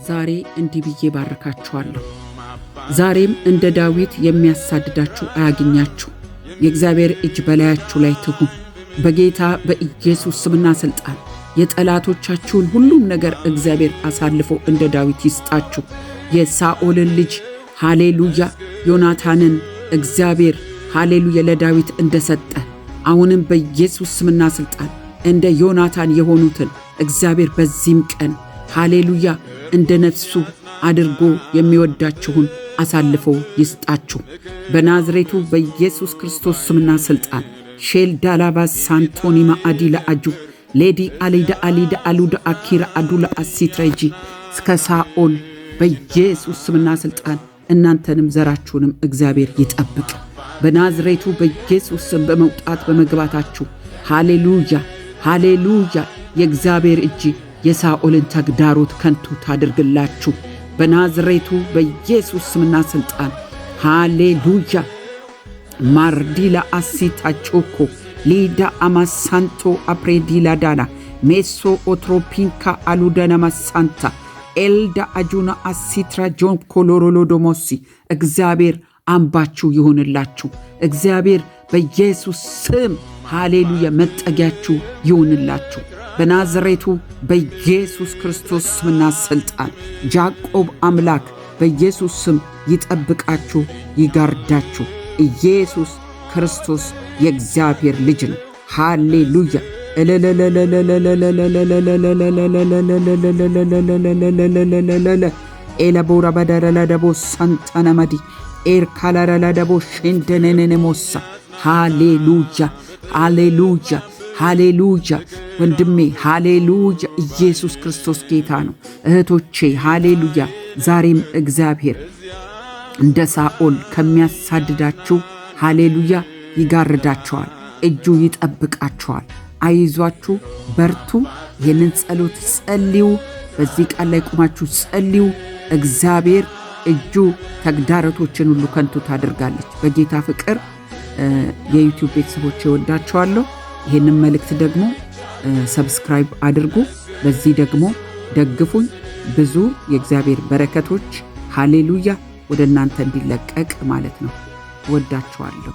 ዛሬ እንዲህ ብዬ ባርካችኋለሁ። ዛሬም እንደ ዳዊት የሚያሳድዳችሁ አያግኛችሁ። የእግዚአብሔር እጅ በላያችሁ ላይ ትሁን። በጌታ በኢየሱስ ስምና ሥልጣን የጠላቶቻችሁን ሁሉም ነገር እግዚአብሔር አሳልፎ እንደ ዳዊት ይስጣችሁ። የሳኦልን ልጅ ሃሌሉያ ዮናታንን እግዚአብሔር ሃሌሉያ ለዳዊት እንደሰጠ አሁንም በኢየሱስ ስምና ሥልጣን እንደ ዮናታን የሆኑትን እግዚአብሔር በዚህም ቀን ሃሌሉያ እንደ ነፍሱ አድርጎ የሚወዳችሁን አሳልፎ ይስጣችሁ። በናዝሬቱ በኢየሱስ ክርስቶስ ስምና ሥልጣን ሼል ዳላባ ሳንቶኒ ማአዲ ለአጁ ሌዲ አሊዳ አሊዳ አሉዳ አኪራ አዱላ አሲትረጂ እስከ ሳኦል በኢየሱስ ስምና ሥልጣን እናንተንም ዘራችሁንም እግዚአብሔር ይጠብቅ። በናዝሬቱ በኢየሱስ ስም በመውጣት በመግባታችሁ ሃሌሉያ ሃሌሉያ የእግዚአብሔር እጅ የሳኦልን ተግዳሮት ከንቱ ታድርግላችሁ። በናዝሬቱ በኢየሱስ ስምና ሥልጣን ሃሌሉያ። ማርዲላ አሲታ ጮኮ ሊዳ አማሳንቶ አፕሬዲላ ዳና ሜሶ ኦትሮፒንካ አሉደና ማሳንታ ኤልዳ አጁና አሲትራ ጆን ኮሎሮሎዶሞሲ እግዚአብሔር አምባችሁ ይሁንላችሁ። እግዚአብሔር በኢየሱስ ስም ሃሌሉያ መጠጊያችሁ ይሁንላችሁ። በናዝሬቱ በኢየሱስ ክርስቶስ ስምና ሥልጣን ጃቆብ አምላክ በኢየሱስ ስም ይጠብቃችሁ፣ ይጋርዳችሁ። ኢየሱስ ክርስቶስ የእግዚአብሔር ልጅ ነው። ሃሌሉያ። ኤለቦራ በደረለደቦ ሰንተነመዲ ኤርካለረለደቦ ሼንደነነሞሳ ሃሌሉያ ሃሌሉያ ሃሌሉያ። ወንድሜ ሃሌሉያ። ኢየሱስ ክርስቶስ ጌታ ነው። እህቶቼ ሃሌሉያ። ዛሬም እግዚአብሔር እንደ ሳኦል ከሚያሳድዳችሁ ሃሌሉያ ይጋርዳችኋል፣ እጁ ይጠብቃችኋል። አይዟችሁ፣ በርቱ። ይህንን ጸሎት ጸልዩ። በዚህ ቃል ላይ ቆማችሁ ጸልዩ። እግዚአብሔር እጁ ተግዳሮቶችን ሁሉ ከንቱ ታደርጋለች። በጌታ ፍቅር የ YouTube ቤተሰቦች እወዳችኋለሁ። ይህንን መልእክት ደግሞ subscribe አድርጉ። በዚህ ደግሞ ደግፉኝ። ብዙ የእግዚአብሔር በረከቶች ሃሌሉያ ወደ እናንተ እንዲለቀቅ ማለት ነው። እወዳችኋለሁ።